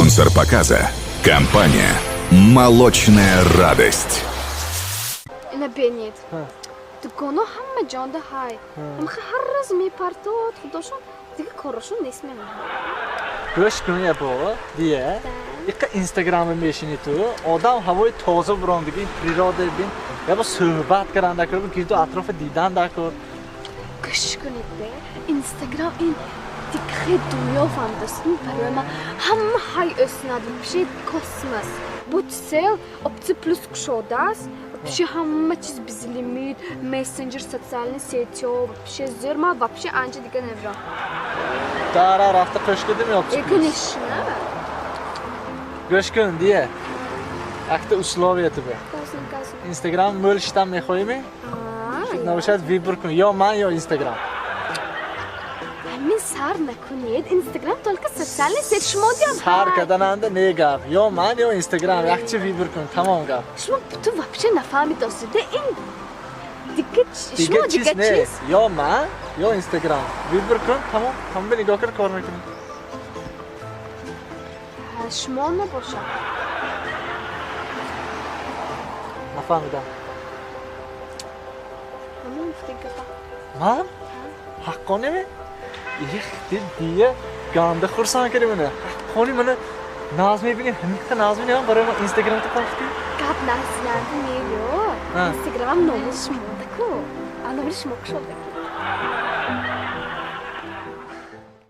Спонсор показа – компания «Молочная радость». Ина бинед. Дуконо ҳама ҷонда ҳай. Ҳамаха ҳар рӯз мепартод, худошон дига корошон нест мемонад. Гӯш кун, бо дия. Иқа Инстаграма мешини ту, одам ҳавои тоза бурон дига, ин природа бин, я бо суҳбат кардан дакор, гирду атрофа дидан дакор. Гӯш кунед бе. Инстаграм ин дигахе дунё фаҳмидастун барои ман ҳама ҳай ӯснад вообще космос. Буд сел опция плюс кушодааст. Вообще ҳама чиз безлимит, мессенджер, социальные сети, вообще зӯр, ман вообще анча дига намебирам. Дара рафта қӯш кардим ё? Э, конечно. Гӯш кун, дия. Якта условия тубе. Газн, газн. Инстаграм мӯл шитам мехоҳӣ? Набошад, выбор кун, ё ман, ё Инстаграм. Ҳамин сар накунед. Инстаграм только социальный сеть шумо диям. Сар кардананда не гап. Ё ман, ё Инстаграм, якчи выбор кун, тамом гап. Шумо ту вообще нафаҳмид ин дига шумо Дига чиз дига чиз. нест. Ё ман, ё Инстаграм. Выбор кун, тамом. Тамом нигоҳ кар, кор мекунӣ. Шумо набошад. Нафаҳмидам. Ҳамон гуфта гапа. Ман? Ҳаққоними? Их, дия ганда хурсанд кардӣ мана. Ҳаққони мана наз мебинем, ҳамиқа наз мебинем, барои ман Инстаграмта пахти. Гап назинанда не ё. Инстаграмам номи шумо даку. А номи шумо кушодаки.